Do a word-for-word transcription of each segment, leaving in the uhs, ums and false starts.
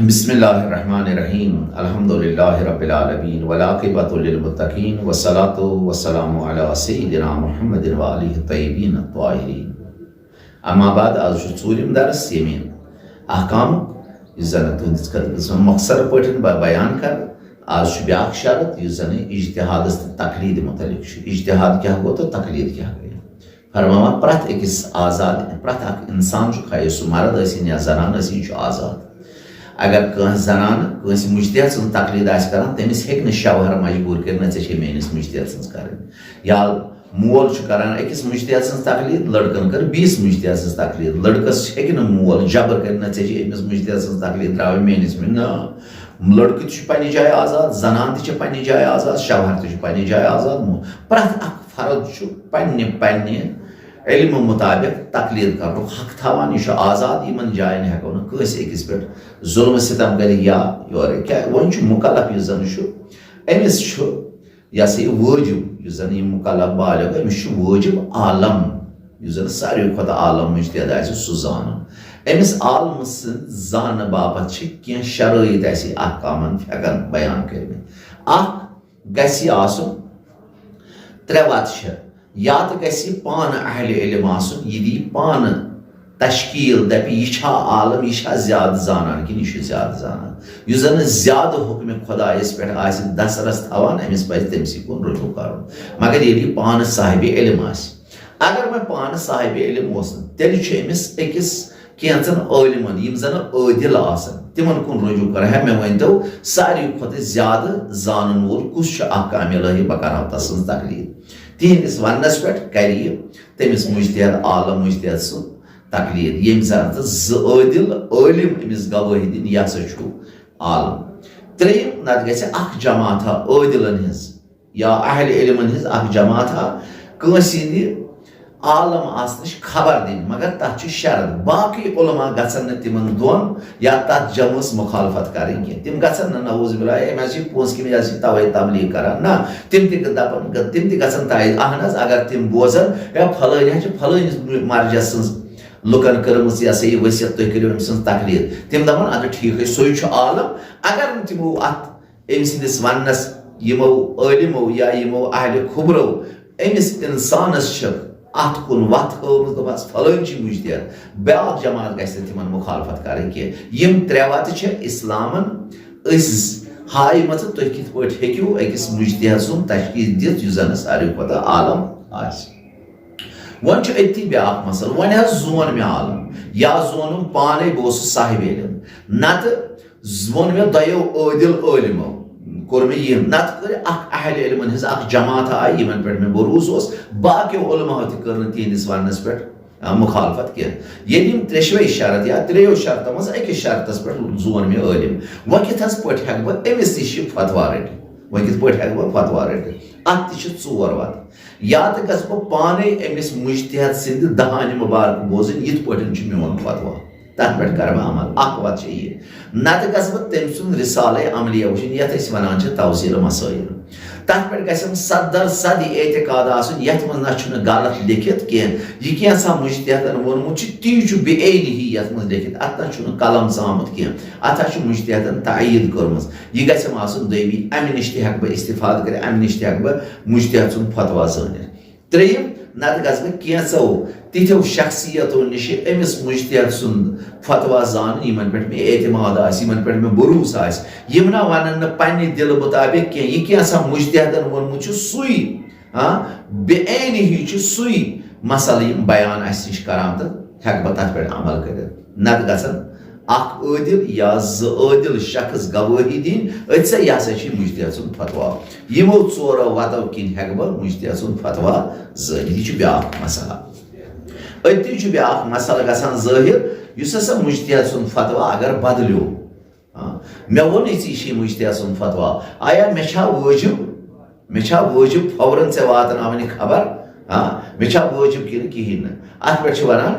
بسم الله الرحمن الرحيم. الحمد لله رب العالمين والعاقبة للمتقين والصلاة والسلام على سيدنا محمد وآله الطيبين الطاهرين. اما بعد، از چھُ ژوٗرِم درس ییٚمہِ احکامُک، یُس زن تُہنٛدِس خدمتس منٛز مختصر پٲٹھۍ بہ-، بیان کرٕ۔ از چھُ بیٛاکھ شرط، یُس زن اجتہادس تہٕ تقلید متعلق چھُ۔ اجتہاد کیٛاہ گوٚو تہٕ تقلید کیٛاہ گٔے؟ فرماوان، پرٛٮ۪تھ أکِس آزاد، پرٛٮ۪تھ اکھ انسان چھُ، خواہ سُہ مرد ٲسِن یا زنان ٲسِن، یہِ چھُ آزاد۔ اگر کانٛہہ زنانہٕ کٲنٛسہِ مُجتہد سٕنٛز تقلید آسہِ کران، تٔمِس ہیٚکہِ نہٕ شوہر مجبوٗر کٔرِتھ، "نہ، ژےٚ چھے میٲنِس مُجتہد سٕنٛز کرٕنۍ"۔ یا مول چھُ کران أکِس مُجتہد سٕنٛز تقلید، لڑکن کٔر بیٚیِس مُجتہد سٕنٛز تقلید۔ لڑکس ہیٚکہِ نہٕ مول جبر کٔرِتھ، "نہ، ژےٚ چھے أمِس مُجتہد سٕنٛز تقلید ترٛاوٕنۍ، میٲنِس مےٚ"۔ نہ، لڑکہٕ تہِ چھُ پننہِ جایہِ آزاد، زنان تہِ چھِ پننہِ جایہِ آزاد، شوہر تہِ چھُ پننہِ جایہِ آزاد۔ مو-، پرٛٮ۪تھ اکھ فرد چھُ پننہِ پننہِ علمہٕ مطابق تقلید کرنُک حق تھاوان۔ یہِ چھُ آزاد، یِمن جاین ہٮ۪کو نہٕ کٲنٛسہِ أکِس پٮ۪ٹھ ظلم و ستم کٔرِتھ یا یورٕ۔ کیٛاہ، وۄنۍ چھُ مُکلف یُس زن چھُ، أمِس چھُ یہِ ہسا یہِ وٲجِب، یُس زن یہِ مُکلف بالغ، أمِس چھُ وٲجِب عالم، یُس زن ساروی کھۄتہٕ عالم مُجتہد آسہِ، سُہ زانُن۔ أمِس عالمہٕ سٕنٛد زاننہٕ باپتھ چھِ کینٛہہ شرٲیط اَسہِ احکامن فقن بیان کٔرمٕتۍ۔ اکھ گژھِ یہِ آسُن، ترٛےٚ وَتہٕ چھِ۔ یا تہٕ گژھِ یہِ پانہٕ اہلِ علم آسُن، یہِ دی پانہٕ تشکیل، دَپہِ، یہِ چھا عالم، یہِ چھا زیادٕ زانان کِنہٕ یہِ چھُ زیادٕ زانان۔ یُس زَن زیادٕ حُکمِ خۄدایَس پٮ۪ٹھ آسہِ دسترس تھاوان، أمِس پَزِ تٔمۍ سٕے کُن رجوع کَرُن۔ مگر ییٚلہِ یہِ پانہٕ صاحبِ علم آسہِ، اگر وۄنۍ پانہٕ صاحبِ علم اوس نہٕ، تیٚلہِ چھُ أمِس أکِس کینٛژن عٲلمن، یِم زن عٲدِل آسن، تِمن کُن رجوع کرو۔ ہے، مےٚ ؤنۍتو، ساروی کھۄتہٕ زیادٕ زانن وول کُس چھُ احکام الہی؟ بہٕ کرہو تسٕنز تقلید۔ تِہنٛدِس وننس پٮ۪ٹھ کرِ یہِ تٔمِس مجتہد عالم مجتہد سٕنٛز تقلید، ییٚمۍ زن تہٕ زٕ عٲدِل عٲلم أمِس گوٲہی دِنۍ، یہِ ہسا چھُ عالم۔ ترٛیٚیِم، نتہٕ گژھِ اکھ جماعتھا عٲدِلن ہٕنٛز یا اہل علمن ہٕنٛز اکھ جماعتھا، کٲنٛسہِ ہٕنٛدِ عالم آسنٕچ خبر دِنۍ، مگر تتھ چھُ شرط، باقٕے علماء گژھن نہٕ تِمن دۄن یا تتھ جمٲژ مخالفت کرٕنۍ کینٛہہ۔ تِم گژھن نہٕ، نعوذ باللہ، أمۍ حظ چھِ پونٛسہٕ کِنۍ، یہِ حظ چھِ توے تبلیغ کران۔ نہ، تِم تہِ دپن، تِم تہِ گژھن تایید، اہن حظ، اگر تِم بوزن، یا فلٲنۍ حظ چھِ فلٲنِس مرجع سٕنٛز لُکن کٔرمٕژ، یہِ ہسا یہِ وصیت، تُہۍ کٔرِو أمۍ سٕنٛز تقلید۔ تِم دپن، اچھا، ٹھیٖک حظ، سُے چھُ عالم۔ اگر نہٕ تِمو اتھ أمۍ سٕنٛدِس وننس یِمو عٲلمو یا یِمو اہلِ خبرو أمِس انسانس چھِ اتھ کُن وتھ ہٲومٕژ، دوٚپہس، فلٲنۍ چھِ مجتہد، بیٛاکھ جماعت گژھِ نہٕ تِمن مخالفت کرٕنۍ کینٛہہ۔ یِم ترٛےٚ وتہٕ چھِ اسلامن أسۍ ہایمژٕ، تُہۍ کِتھ پٲٹھۍ ہیٚکِو أکِس مجتہد سُنٛد تشخیص دِتھ، یُس زن ساروی کھۄتہٕ عالم آسہِ۔ وۄنۍ چھُ أتی بیٛاکھ مسلہٕ، وۄنۍ حظ زون مےٚ عالم، یا زونُم پانے بہٕ اوسُس صاحب علم، نتہٕ ووٚن مےٚ دۄیو عٲدِل عٲلمو، کوٚر مےٚ یہِ، نتہٕ کٔر اکھ اہل علمن ہٕنٛز اکھ جماعت آیہِ، یِمن پٮ۪ٹھ مےٚ بروسہٕ اوس، باقیو علماو تہِ کٔر نہٕ تِہنٛدِس وننس پٮ۪ٹھ، آ، مخالفت کینٛہہ۔ ییٚلہِ یِم ترٛیشوے شرط یا ترٛیٚیو شرطو منٛز أکِس شرطس پٮ۪ٹھ زون مےٚ عٲلم، وۄنۍ کِتھ حظ پٲٹھۍ ہٮ۪کہٕ بہٕ أمِس نِش یہِ فتوا رٔٹِتھ؟ وۄنۍ کِتھ پٲٹھۍ ہٮ۪کہٕ بہٕ فتوا رٔٹِتھ؟ اتھ تہِ چھِ ژور وتہٕ۔ یا تہٕ گژھٕ بہٕ پانے أمِس مجتہد سٕنٛدِ دہانہِ مبارک بوزٕنۍ، یِتھ پٲٹھۍ چھُ میون فتوا۔ تتھ پٮ۪ٹھ کرٕ بہٕ عمل۔ اکھ وتھ چھےٚ یہِ۔ نتہٕ گژھٕ بہٕ تٔمۍ سُنٛد رسالے عملیہ وٕچھِنۍ، یتھ أسۍ ونان چھِ توسیل مسائل۔ تتھ پٮ۪ٹھ گژھٮ۪م صد در صد یہِ اعتقاد آسُن، یتھ منٛز نہ چھُنہٕ غلط لیکھِتھ کینٛہہ۔ یہِ کینٛژھا مجتہدن ووٚنمُت چھُ، تی چھُ بعینہِ یتھ منٛز لیکھِتھ۔ اتھ نہ چھُنہٕ قلم ژامُت کینٛہہ۔ اتھ ہا چھُ مجتہدن تایید کٔرمٕژ۔ یہِ گژھٮ۪م آسُن دوٚیمہِ، امہِ نِش تہِ ہٮ۪کہٕ بہٕ استفادٕ کٔرِتھ، امہِ نِش تہِ ہٮ۪کہٕ بہٕ مجتہد سُنٛد فتوا زٲنِتھ۔ ترٛیٚیِم، نتہٕ گژھٕ بہٕ کینٛژو تِتھیو شخصیتو نِشہِ أمِس مجتہد سُنٛد فتوا زانُن، یِمن پٮ۪ٹھ مےٚ اعتماد آسہِ، یِمن پٮ۪ٹھ مےٚ بروسہٕ آسہِ۔ یِم نہ ونن نہٕ پننہِ دِلہٕ مُطابق کینٛہہ، یہِ کینٛژھا مجتہدن ووٚنمُت چھُ سُے، ہاں، بے عینی چھُ سُے مسلہٕ یِم بیان اسہِ نِش کران تہٕ ہٮ۪کہٕ بہٕ تتھ پٮ۪ٹھ عمل کٔرِتھ۔ نتہٕ گژھن اکھ عٲدِل یا زٕ عٲدِل شخص گوٲہی دِنۍ، أتھۍ سا یہِ ہسا چھُ مجتہد سُنٛد فتوا۔ یِمو ژورو وتو کِنۍ ہٮ۪کہٕ بہٕ مجتہد سُنٛد فتوا زٲنِتھ۔ یہِ چھُ بیٛاکھ مسلہٕ۔ أتی چھُ بیٛاکھ مسلہٕ گژھان ظٲہِر، یُس ہسا مجتہد سُنٛد فتوا اگر بدلیو۔ ہاں، مےٚ ووٚن یہِ ژےٚ، یہِ چھُے مجتہد سُنٛد فتوا۔ آیا مےٚ چھا وٲجِب، مےٚ چھا وٲجِب فوراً ژےٚ واتناوٕنۍ یہِ خبر؟ ہاں، مےٚ چھا وٲجِب کِنہٕ کِہیٖنۍ نہٕ؟ اَتھ پٮ۪ٹھ چھِ وَنان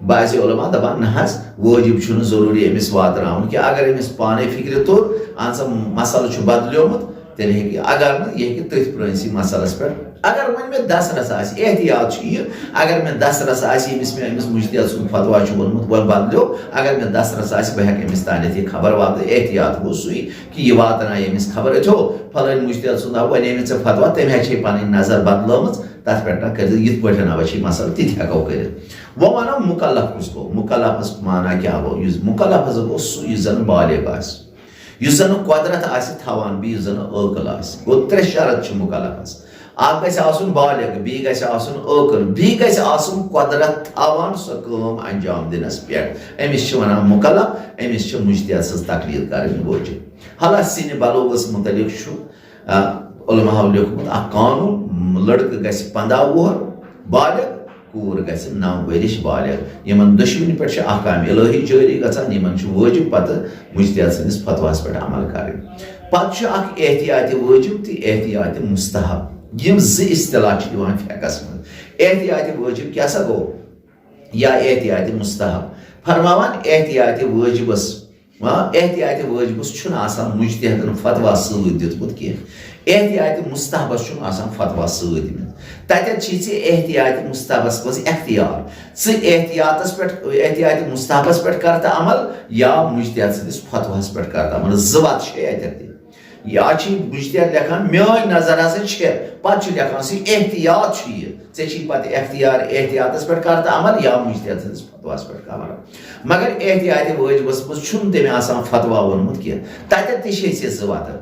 بعضِ علماء دَپان، نہ حظ، وٲجِب چھُنہٕ ضروٗری أمِس واتناوُن کینٛہہ۔ اگر أمِس پانَے فِکرِ توٚر، اہن سا، مسلہٕ چھُ بدلیومُت، تیٚلہِ ہیٚکہِ، اگر نہٕ، یہِ ہیٚکہِ تٔتھۍ پرٛٲنۍسٕے مسلس پٮ۪ٹھ اگر وۄنۍ مےٚ دس رس آسہِ، احتیاط چھُ یہِ، اگر مےٚ دس رس آسہِ، ییٚمِس مےٚ أمِس مُجتہد سُنٛد فتویٰ چھُ ووٚنمُت، وۄنۍ بدلیو، اگر مےٚ دس رس آسہِ، بہٕ ہٮ۪کہٕ أمِس تانٮ۪تھ یہِ خبر واتنٲوِتھ، احتیاط گوٚو سُے کہِ یہِ واتنایہِ أمِس خبر، أتھیو فلٲنۍ مُجتہد سُنٛد آو، وۄنۍ أمِس ژےٚ فتویٰ، تٔمۍ ہا چھے پنٕنۍ نظر بدلٲمٕژ، تتھ پٮ۪ٹھ نہ کٔرۍزِ، یِتھ پٲٹھۍ ہا چھِ یہِ مسلہٕ، تہِ تہِ ہٮ۪کو کٔرِتھ۔ وۄنۍ ونو مُکلف کُس گوٚو، مُکلفس معنی کیٛاہ گوٚو؟ یُس مُکلف ہسا گوٚو سُہ، یُس زن بالغ آسہِ، یُس زن قۄدرت آسہِ تھاوان، بیٚیہِ یُس زن عٲقل آسہِ۔ گوٚو ترٛےٚ شرط چھِ مُکلفس۔ اکھ گژھِ آسُن بالغ، بیٚیہِ گژھِ آسُن عٲقل، بیٚیہِ گژھِ آسُن قۄدرت تھاوان سۄ کٲم انجام دِنس پٮ۪ٹھ۔ أمِس چھِ ونان مُکلف، أمِس چھِ مُجتہد سٕنٛز تقلید کرٕنۍ وٲجب۔ حالانکہ سِنِ بلوغس مُتعلق چھُ، آ، علماہو لیوٚکھمُت اکھ قانون، لڑکہٕ گژھِ پنٛداہ وُہر بالغ، کوٗر گژھِ نَو ؤرِش بالغ۔ یِمن دۄشوٕنی پٮ۪ٹھ چھِ احکام الہی جٲری گژھان، یِمن چھُ وٲجب پتہٕ مُجتہد سٕنٛدِس فتویٰ ہس پٮ۪ٹھ عمل کرٕنۍ۔ پتہٕ چھُ اکھ احتیاط وٲجب تہٕ احتیاط مستحب۔ یِم زٕ اصطلاح چھِ یِوان فقہس منٛز۔ احتیاط وٲجب کیٛاہ سا گوٚو؟ یا احتیاط مستحب؟ فرماوان احتیاط وٲجبس، آ، احتیاط وٲجبس چھُنہٕ آسان مُجتہدن فتویٰ سۭتۍ دیُتمُت کینٛہہ، احتیاط مستحبس چھُنہٕ آسان فتویٰ سۭتۍ دیُتمُت۔ تتٮ۪تھ چھُے ژےٚ احتیاط مستحبس منٛز اختیار۔ ژٕ احتیاطس پٮ۪ٹھ، احتیاط مستحبس پٮ۪ٹھ کر تہٕ عمل، یا مُجتہد سٕنٛدِس فتویٰ ہس پٮ۪ٹھ کر تہٕ عمل، زٕ وتہٕ چھے اتٮ۪تھ تہِ۔ یا چھُ مُجتہد لیکھان، میٲنۍ نظر ہسا چھِ، پتہٕ چھُ لیکھان سُہ احتیاط چھُ یہِ۔ ژےٚ چھُے پتہٕ اختیار احتیاطس پٮ۪ٹھ کر تہٕ عمل یا مُجتہد سٕنٛدِس فتویٰ ہس پٮ۪ٹھ کر عمل۔ مگر احتیاط وٲجبس منٛز چھُنہٕ تٔمۍ آسان فتویٰ ووٚنمُت کینٛہہ۔ تتٮ۪تھ تہِ چھے ژےٚ زٕ وتہٕ۔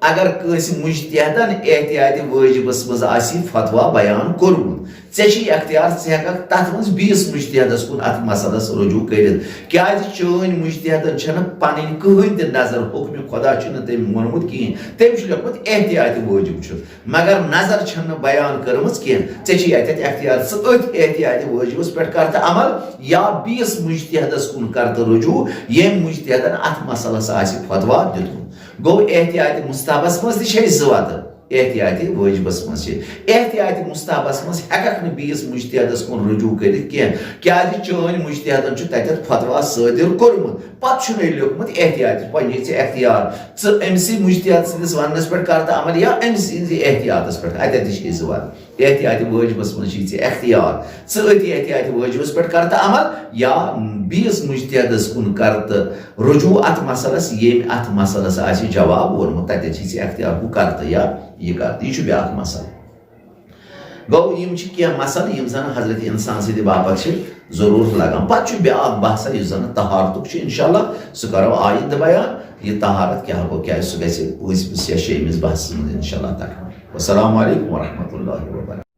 اگر کٲنٛسہِ مُجتہدن احتیاط وٲجبس منٛز آسہِ فتویٰ بیان کوٚرمُت، ژےٚ چھُے اختیار، ژٕ ہٮ۪ککھ تتھ منٛز بیٚیِس مُجتہدس کُن اتھ مسلس رجوع کٔرِتھ۔ کیازِ چٲنۍ مُجتہدن چھنہٕ پنٕنۍ کٕہٕنۍ تہِ نظر، حکمِ خدا چھُنہٕ تٔمۍ ووٚنمُت کِہیٖنۍ۔ تٔمۍ چھُ لیوٚکھمُت احتیاط وٲجب چھُ، مگر نظر چھنہٕ بیان کٔرمٕژ کینٛہہ۔ ژےٚ چھُے اتٮ۪تھ اختیار، ژٕ أتھۍ احتیاط وٲجبس پٮ۪ٹھ کر تہٕ عمل یا بیٚیِس مُجتہدس کُن کر تہٕ رجوع، ییٚمۍ مُجتہدن اتھ مسلس آسہِ فتویٰ دیُتمُت۔ گوٚو احتیاط مستحبس منٛز تہِ چھے زٕ وتہٕ۔ احتیاط وٲجبس منٛز چھِ۔ احتیاط مستحبس منٛز ہٮ۪ککھ نہٕ بیٚیِس مُجتہدس کُن رجوع کٔرِتھ کینٛہہ، کیازِ چٲنۍ مُجتہدن چھُ تتٮ۪تھ فتویٰ صٲدِر کوٚرمُت۔ پتہٕ چھُنَے لیوٚکھمُت احتیاط، وۄنۍ یہِ ژےٚ اختیار، ژٕ أمۍ سٕے مُجتہد سٕنٛدِس وننس پٮ۪ٹھ کر تہٕ عمل یا أمۍ سٕنٛزِ احتیاطس پٮ۪ٹھ، اتٮ۪تھ تہِ چھِ أسۍ زٕ وتہٕ۔ احتیاط وٲجبس منٛز چھُے ژےٚ اختیار، ژٕ أتھۍ احتیاط وٲجبس پٮ۪ٹھ کر تہٕ عمل یا بیٚیِس مُجتہدس کُن کر تہٕ رجوع اتھ مسلس، ییٚمۍ اتھ مسلس آسہِ جواب ووٚنمُت، تتٮ۪تھ چھُے ژےٚ اختیار، ہُہ کر تہٕ یا یہِ کر تہٕ۔ یہِ چھُ بیٛاکھ مسلہٕ۔ گوٚو، یِم چھِ کینٛہہ مسلہٕ یِم زن حضرت انسان سٕنٛدِ باپتھ چھِ ضروٗرت لگان۔ پتہٕ چھُ بیٛاکھ بحثا یُس زن طہارتُک چھُ، انشاءاللہ سُہ کرو آیندٕ بیان، یہِ طہارت کیٛاہ گوٚو، کیٛازِ سُہ گژھِ پٲنٛژمِس یا شیٚیمِس بحثس منٛز انشاءاللہ تکرار۔ والسلام علیکم ورحمۃ اللہ وبرکاتہ۔